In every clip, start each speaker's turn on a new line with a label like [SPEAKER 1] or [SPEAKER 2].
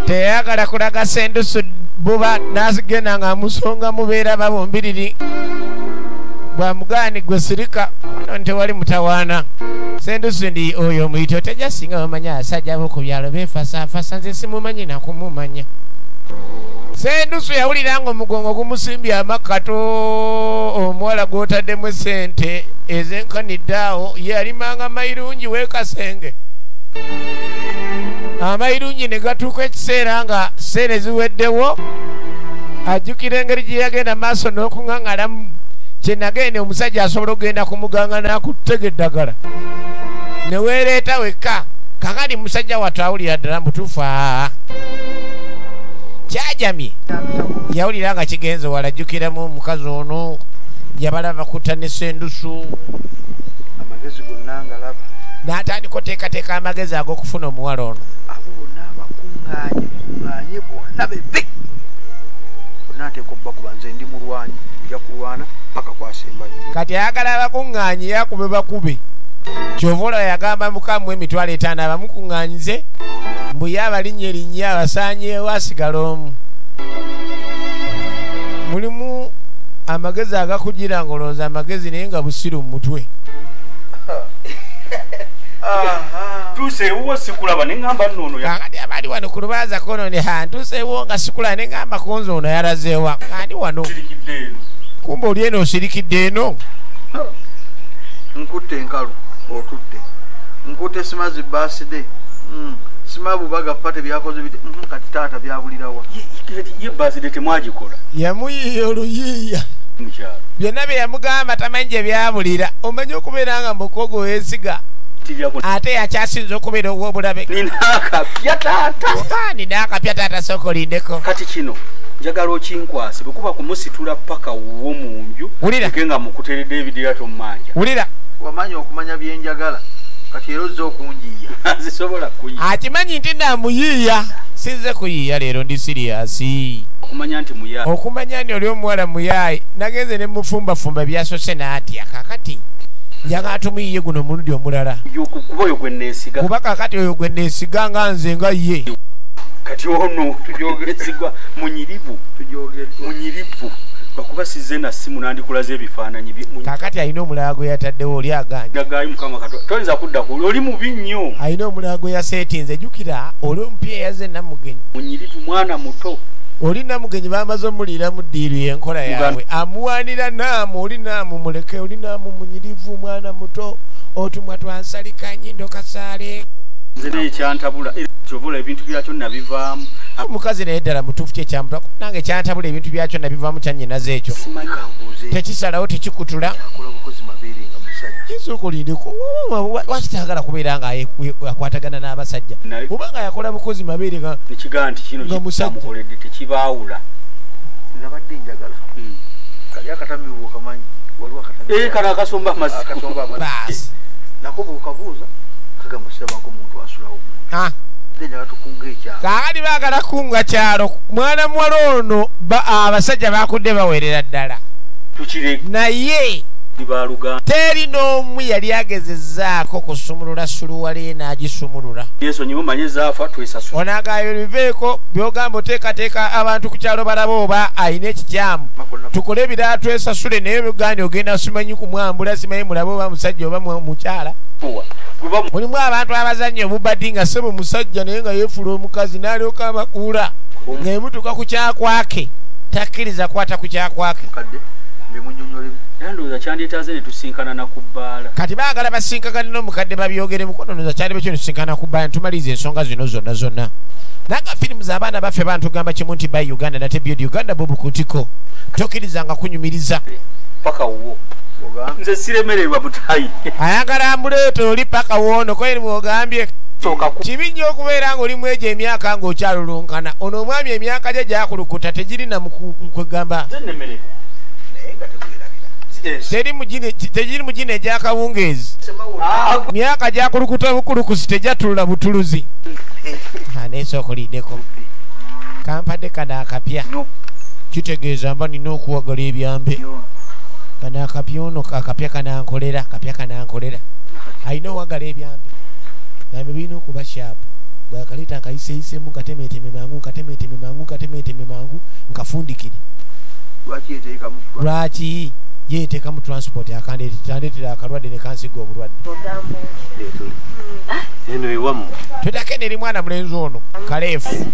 [SPEAKER 1] Teyagala kulaga Sendusu buba n'agenda ng'amusonga mubeera babombiriri. Bwamugani gwe sirika ono tewali mutawaana. Sendusu ndi oyo omuyita otajja singa bamanya abasajja ab'oku byalo beefasaafasa nze simumanyi nakumumanya. Sendusu yawulira ng'omugongo gumusimbye amakato omuwala gw'otaddemu essente ezenkanidde awo ye yalimanga mayirungi weekasenge. Amayirungi ne gatuuka ekiseera nga ssente ziweddewo ajjukira engeri gye yagenda maaso n'okuŋŋaŋalamu. Kye nagenda omusajja asobola okugenda ku muganga n'akutega eddagala ne weereeta wekka. Kakati musajja wattu awulira ddala mutuufu aa kyajamye yawulira nga kigenze wala. Ajjukiramu omukazi ono yabalaba kutta ne Sendusu
[SPEAKER 2] amagezi gonna ngalaba
[SPEAKER 1] n'atandika oteekateeka amagezi ag'okufuna omuwala ono.
[SPEAKER 2] Abo bonna abakuŋŋaanye kuŋŋaanye bonna bebe bonna nteeka obbakuba nze ndi mulwanyi nja kulwana paka kwasembayo.
[SPEAKER 1] Kati ayagala abakuŋŋaanye yakube bakube. Kyova olaba yagamba mukamu 50,000 abamukuŋŋaanyize mbu ye abalinnya erinnya abasaanyeewo asigala omu. Mulimu amagezi agakugira ng'olowooza amagezi naye nga busiru mu mutwe.
[SPEAKER 3] Tuuseewo sikulaba ne ŋŋamba nno ono
[SPEAKER 1] Kakati abali wano ku lubalaza kono ne ha ntuuseewo nga sikulaba ne ŋŋamba konze ono yalazeewa kandi wano
[SPEAKER 3] sirikidde eno.
[SPEAKER 1] Kumbe oli eno osirikidde eno.
[SPEAKER 2] Nkutte enkalu otudde nkutte simazi baaside sima bubaga pate byakoze bite kati taata byabulirawa.
[SPEAKER 3] Ye baaside temwagikola.
[SPEAKER 1] Yamuyiiya oluyiiya
[SPEAKER 3] mukyalo
[SPEAKER 1] byonna bye yamugamba tamanyi gye byabulira. Omanyi okubeera nga mukogo weesiga ate yakyasinza okubeera ow'obulabe.
[SPEAKER 3] Nina akapya taata.
[SPEAKER 1] Nina akapya taata sooka olindeko.
[SPEAKER 3] Kati kino njagala okinkwase bwe kuba kumusitula paka wuwo mu nju
[SPEAKER 1] Wulira.
[SPEAKER 3] Nga mukuteredde ebidira tommanja.
[SPEAKER 1] Wulira.
[SPEAKER 2] Wamanya okumanya bye njagala kati era ozze okunjiiya.
[SPEAKER 3] Nzisobola kuyiiya.
[SPEAKER 1] Akimanyi nti naamuyiiya sinze kuyiiya leero ndi siriyasi.
[SPEAKER 3] Okumanya nti muyaaye.
[SPEAKER 1] Okumanya nti oli omuwala muyaaye nagenze ne mufumbafumba byasose n'atya. Kakati njagala tumuyiye guno omulundi omulala.
[SPEAKER 3] Kuba oyo gwe neesiga.
[SPEAKER 1] Kuba kakati oyo gwe neesiga nga nze nga ye.
[SPEAKER 3] Kati ono tujogesigwa munyirivu. Munyirivu. Bakuba sizze na simu nandikulaze ebifaananyi bye.
[SPEAKER 1] Kakati alina omulala gwe yataddewo oli aganye.
[SPEAKER 3] Nagayi Mukama Katonda. Toyinza kudda ku oli mubi nnyo.
[SPEAKER 1] Alina omulala gwe yaseetinze jjukira oli omupya eyazze Namugenyi.
[SPEAKER 3] Munyirivu mwana muto.
[SPEAKER 1] Oli Namugenyi bamaze omuliiramu ddiiru y'enkola yaabwe. Amuwanira naamu oli naamu muleke oli naamu munyirivu mwana muto otumwa twansalika nnyindo kasaale.
[SPEAKER 3] Nze naye kyantabula kyovula ebintu byakyo nabivaamu.
[SPEAKER 1] Omukazi naye ddala mutuufu kye kyamutula nange kyantabula ebintu byakyo nabivaamu kyannyinaze ekyo. Tekisalawo tekikutula. Kisooka olindeko lwaki tayagala kubeera nga akwatagana n'abasajja oba nga yakola bukozi mabeere nga
[SPEAKER 3] nekigaa nti kino kyamukoledde tekibaawula.
[SPEAKER 2] Nabadde njagala kali akatamivu okamanyi waliwo akatamivu.
[SPEAKER 3] Kano akasomba amazzi.
[SPEAKER 2] Nako bw'okabuuza kagamba sirabako muntu asulawo.
[SPEAKER 1] Kakati baagala kunga kyalo mwana muwala ono abasajja bakudde bawerera ddala. Naye teri n'omu yali agezezzaako kusumulula suluwale n'agisumulula. Ono agamba biveeko by'ogamba oteekateeka abantu ku kyalo balabe oba alina ekikyamu tukole ebirala twesasule naye byogambye ogenda simanyi kumwambula simanyi mulabe oba musajja oba mukyala. Mulimu abantu abazannya obubadi nga ssebo musajja naye nga yeefuula omukazi n'alyoka abakuula ng'emutuuka ku kyakwake takkiriza kwata ku kyakwake. Kati baagala basinkagane n'omukadde babyogere mukono ndowooza kyali bekyo ntusinkana ku bbaala ntumaliriza ensonga zino zonna zonna. Nanga firimu z'abaana baffe bantugamba kimu nti buy Uganda nate build Uganda bobu ku ntiko tokkirizanga kunyumiriza.
[SPEAKER 3] Paka wuwo. Nze siremererwa butayi.
[SPEAKER 1] Ayagala amuleete oli paka woono ko bw'ogambye. Kibi nnyo okubeera ng'oli mu egyo emyaka ng'okyalulunkana. Ono omwami emyaka gye gyakulukuta tegirina mu kwegamba. Tegiri mu gino egy'akawungeezi. Myaka gyakulukuta bukulukusi tejatulula butuluzi. Neesooka oliddeko. Kampadde kano akapya. Kitegeeza mba nina okuwagala ebyambe. Kano akapya ono akapya kanankolera akapya kanankolera. Alina owagala ebyambe. Gambe birina okuba sharp. Bwakaleeta nkayiseyiseemu nkatemeeteme mangu nkatemeeteme mangu nkatemeeteme mangu nkafundikire. Lwaki yeeteekamu transport akandeetera akalwadde ne kansiga obulwadde. Twetako eno eri mwana mulenzi ono Kaleefu.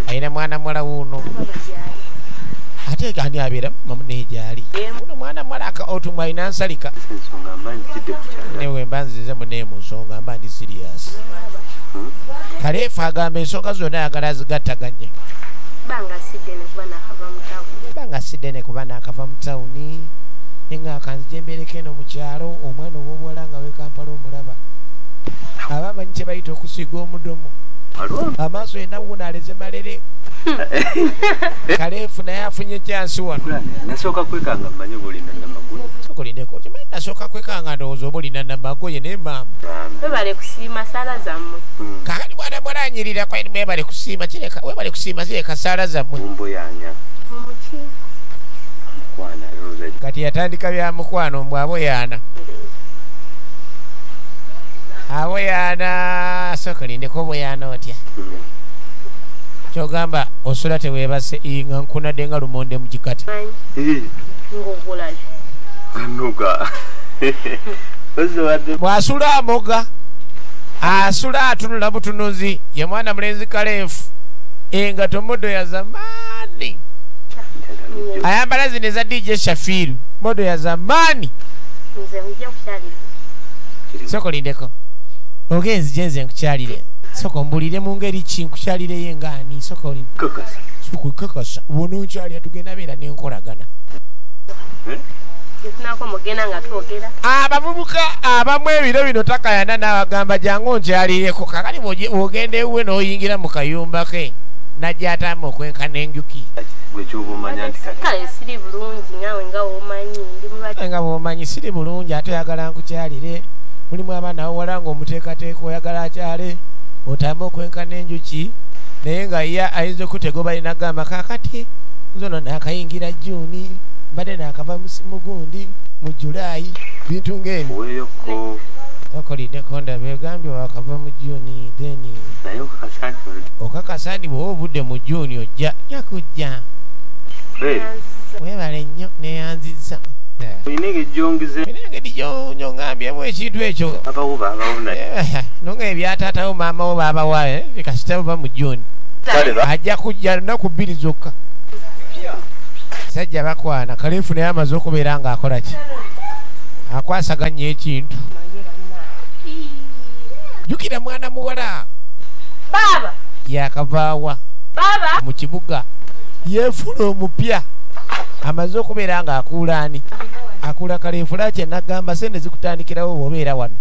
[SPEAKER 1] Alina mwana muwala wuuno. Ate ani abeera naye gy'ali. Ono mwana muwala otumwa alina nsalika. Newe mba nzize munne mu nsonga mba ndi serious. Kaleefu agamba ensonga zonna ayagala azigattaganye. Banga siddene kuba naakava mu tawuni. Nenga akanzije mbeereko eno mu kyalo omwana ow'obuwala nga w'e Kampala omulaba. Aba amanyi kye bayita okusiiga omudomo. Amaaso yenna wuuno aleze malere. Kaleefu naye afunye kyansi wano.
[SPEAKER 3] Nasooka kwekanga mmanyi oba olina namagoye.
[SPEAKER 1] Sooka olindeko. Okimanyi nasooka kwekanga ndowooza oba olina namagoye naye maama.
[SPEAKER 4] Webale kusiima ssaala zammwe.
[SPEAKER 1] Kaakati mwana muwala anyirira webale kusiima kireka webale kusiima kireka ssaala zammwe.
[SPEAKER 3] Mboyanya.
[SPEAKER 1] Kati yatandika bya mukwano mbw aboyaana. Aboyaana sooka olindeko oboyaana otya. Kyogamba osula teweebase nga nkunadde nga lumonde mu kikata. Bw'asula amoga asula atunula butunuzi ye mwana mulenzi Kaleefu engato modo ya zamani. Ayambala zino eza DJ Shafiru modo ya zamani. Sooka olindeko ogenzi gye nze nkukyalire. Sooka ombulire mu ngeri ki nkukyalireyo engaani. Sooka olindeko bw'ononkyalira tugenda beera n'enkolagana. Abavubuka abamu ebiro bino takayana n'abagamba jangu onkyalireko. Kakati bw'ogenda ewuwe n'oyingira mu kayumba ke najja atamba okwenkana enjuki. Nga bw'omanyi siri bulungi ate oyagala nkukyalire. Mulimu abaana abawala ng'omuteekateeka oyagala akyale otambe okwenkana enjuki naye nga ye ayinza okutegoba n'agamba kaakati nze ono naakayingira June mbadde naakava mu gundi mu Julaayi bintu ng'ebyo. Okolindeko ndabe ogambye wakava mu June then okakasa nti bw'oba ovudde mu June ojja nja kujja. Weebale nnyo neeyanzizza.
[SPEAKER 3] Olina
[SPEAKER 1] engeri gy'ongambyemu ekintu ekyo. Nonga ebyataatawo maama wo baabawa kasita buva mu June. Ajja kujja lunaku 2 zokka. Sajja bakwana Kaleefu naye amaze okubeera ng'akola ki? Akwasaganya ekintu. Jjukira mwana muwala. Yakavaawa mu kibuga yeefuula omupya. Amaze okubeera ng'akuula ani? Akuula Kaleefu lwaki nagamba sente zikutandikirawo bw'obeera wano.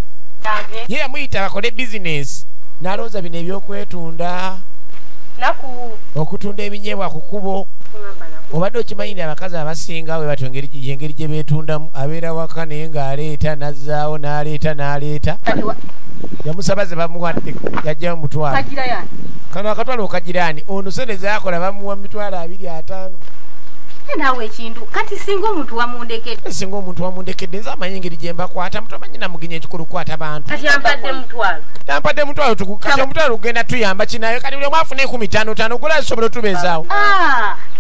[SPEAKER 1] Ye yamuyita bakole bizinensi n'alowooza bino ebyokwetunda okutunda ebinyeebwa ku kkubo. Obadde okimanyi nti abakazi abasinga bwe batyo engeri gye beetundamu abeera waka naye ng'aleeta n'azzaawo n'aleeta n'aleeta. Yamusaba ze bamuwadde yajjayo mutwalo. Kano akatwalo okagiraani ono sente zaakola bamuwa mitwalo 250.
[SPEAKER 4] Naawe ekintu kati singa omuntu wamundekedde.
[SPEAKER 1] Singa omuntu wamundekedde nze amanyi engeri gye mbakwata mutomanyi namuginya ekikulu kukwata bantu.
[SPEAKER 4] Kati yampadde mutwalo.
[SPEAKER 1] Yampadde mutwalo kati omutwalo gugenda tuyamba kinayo kati buli omu afuna 15,000 gula zisobola otubeezaawo.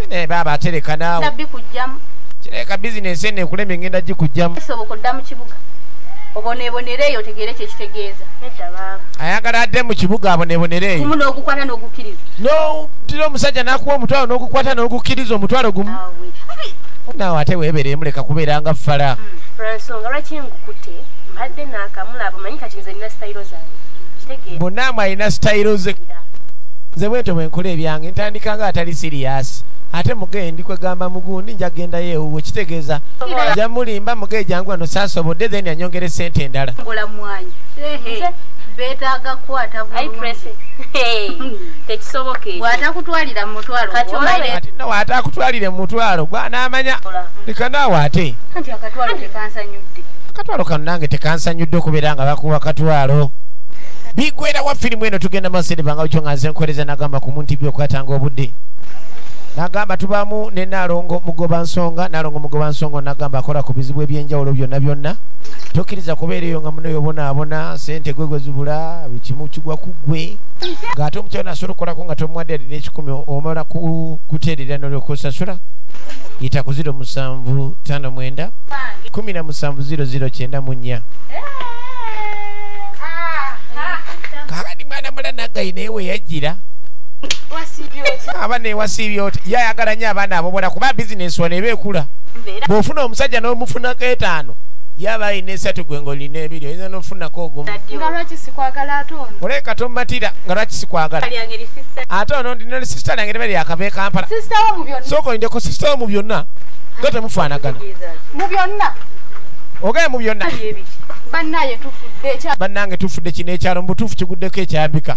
[SPEAKER 1] Naye baaba atereka naawe.
[SPEAKER 4] Nabikujjamu.
[SPEAKER 1] Kireka bizinensi eno ekulemye ngenda gikujjamu.
[SPEAKER 4] Soboka odda mu kibuga. Oboneebonereeyo otegeere kye kitegeeza. Nedda baaba.
[SPEAKER 1] Ayagala adde mu kibuga aboneebonereeyo.
[SPEAKER 4] Gumu n'ogukwata n'ogukkiriza.
[SPEAKER 1] N'otira omusajja n'akuwa omutwalo n'ogukwata n'ogukkiriza omutwalo gumu. Naawe ate weebeeremu leka kubeera nga ffala.
[SPEAKER 4] Lwansonga lwaki ngukutte mbadde naakamulaba omanyi kati nze nina sitayiro zange. Kitegeera.
[SPEAKER 1] Bonna mwe alina sitayiro ze. Nze bwentyo bwe nkola ebyange ntandika nga atali siriyasi. Ate muge ndi kwegamba mugundi nja gendayo ewuwe kitegeeza nja mulimba muge jangu wano saasobodde then anyongere ssente endala.
[SPEAKER 4] Ngola mwanyi. Beetaaga kukwata bulungi. Tekisoboka ekyo. Bw'atakutwalira mu mutwalo.
[SPEAKER 1] Kati nno bw'atakutwalira mu mutwalo gw'anaamanya. Leka naawe ate.
[SPEAKER 4] Anti akatwalo tekansanyudde.
[SPEAKER 1] Akatwalo kano nange tekansanyudde okubeera nga bakuwa katwalo. Bigwera wa firimu eno tugenda maaso eri banga kyo nga nze nkuweereza n'agamba ku Muntu TV okwatanga obudde. Nagamba tubamu ne Nalongo Mugoba Nsonga. Nalongo Mugoba Nsonga nagamba akola ku bizibu ebyenjawulo byonna byonna. Tokkiriza kubeera eyo nga muno yobonaabona sente gwe gwe zibula kimu kigwa ku ggwe ng'ate omukyala asobola okukolako nga tomuwadde yadde n'ekikumi omala kuteerera n'olyoka osasula. Yita ku 0759 17 0094. Kakati mwana mula Naggayi naye we yajjira aba newasiibye oti yayagala nnyo abaana abobona kuba bizinensi wano eba ekula. Bw'ofuna omusajja n'omufunako 5 yaba alina 3 gwe ng'olina 2 oyinza n'ofunako ogumu.
[SPEAKER 5] Nga lwaki sikwagala ate ono?
[SPEAKER 1] Oleka tommatira nga lwaki sikwagala ate ono ndina sisita lange liba lyakava e Kampala. Sooka oyindeko sisita wo mu byonna nga temufaanagana.
[SPEAKER 5] Mu byonna?
[SPEAKER 1] Ogaye mu byonna. Bannange tufudde kino ekyalo mu butuufu kiguddeko ekyambika.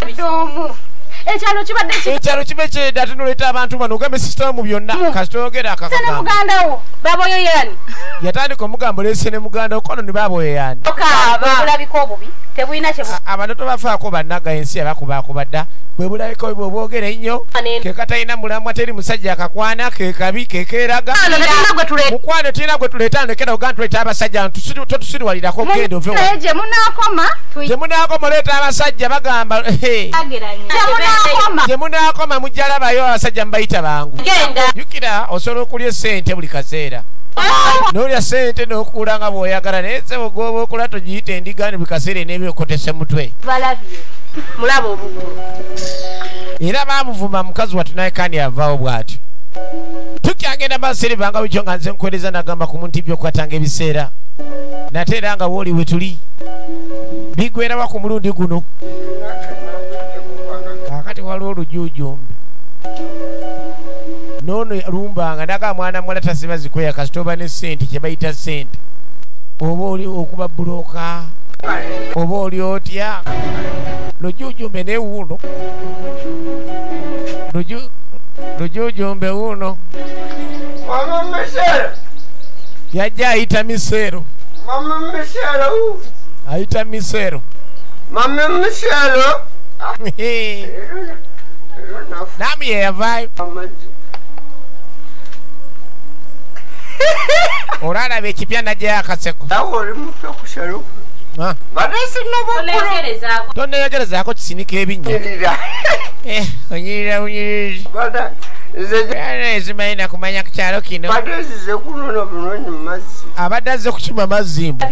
[SPEAKER 5] Ekyalo kibadde ki?
[SPEAKER 1] Ekyalo kibe kyedda ate n'oleeta abantu bano ogambe sisita mu byonna kasita oyogera akakagambo.
[SPEAKER 5] Muganda wo baboyo yani.
[SPEAKER 1] Yatandika omugambo leese ne muganda wo kono ne baboyo yani.
[SPEAKER 5] Okaaba bulabika obubi tebulina kye.
[SPEAKER 1] Abantu tobafaako bannaga ensi abakubakuba dda bwe bulabika bwe bwogera ennyo ke katalina mulamwa teri musajja akakwana ke kabi ke keeraga. Mukwano tulina gwe tuleeta ndekera ogamba tuleeta abasajja totusiriwalirako genda ove wa.
[SPEAKER 5] Gye munaakoma.
[SPEAKER 1] Gye munaakoma oleeta abasajja bagamba. Gye munaakoma mujja labayo abasajja mubayita bangu. Jjukira osobola okulya essente buli kaseera. N'olya ssente n'okula nga bw'oyagala naye ssebo gw'oba okola togiyita endiga buli kaseera eneebyokotese mutwe.
[SPEAKER 4] Mulaba obugulu.
[SPEAKER 1] Era baamuvuma mukazi wattu naye kandi avaawo bw'atyo. Tukyagenda maaso eri banga bujjo nga nze nkuweereza nagamba ku muntu ebyokukwatanga ebiseera. Nate era nga wooli we tuli bigwerawa ku mulundi guno. Kaakati waliwo olujuujumbi. N'ono lumbanga ndaga mwana muwala tasiba zikweya kasita oba ne ssente kye bayita ssente. Oba oli okuba bbulooka oba oli otya. Lujuujumbe ne wuuno. Lujuujumbe wuuno.
[SPEAKER 6] Mama Michelle.
[SPEAKER 1] Yajja ayita Miseero.
[SPEAKER 6] Mama Michelle.
[SPEAKER 1] Ayita Miseero.
[SPEAKER 6] Mama Michelle.
[SPEAKER 1] Nami ye yavaayo. Olwalaba ekipya n'ajjayo akaseko. Tonneeyogerezaako kisinika ebinnya. Onyirira bunyiriri. Ezimanyi nakumanya ku kyalo kino. Abadde azze kukima mazzi mbu.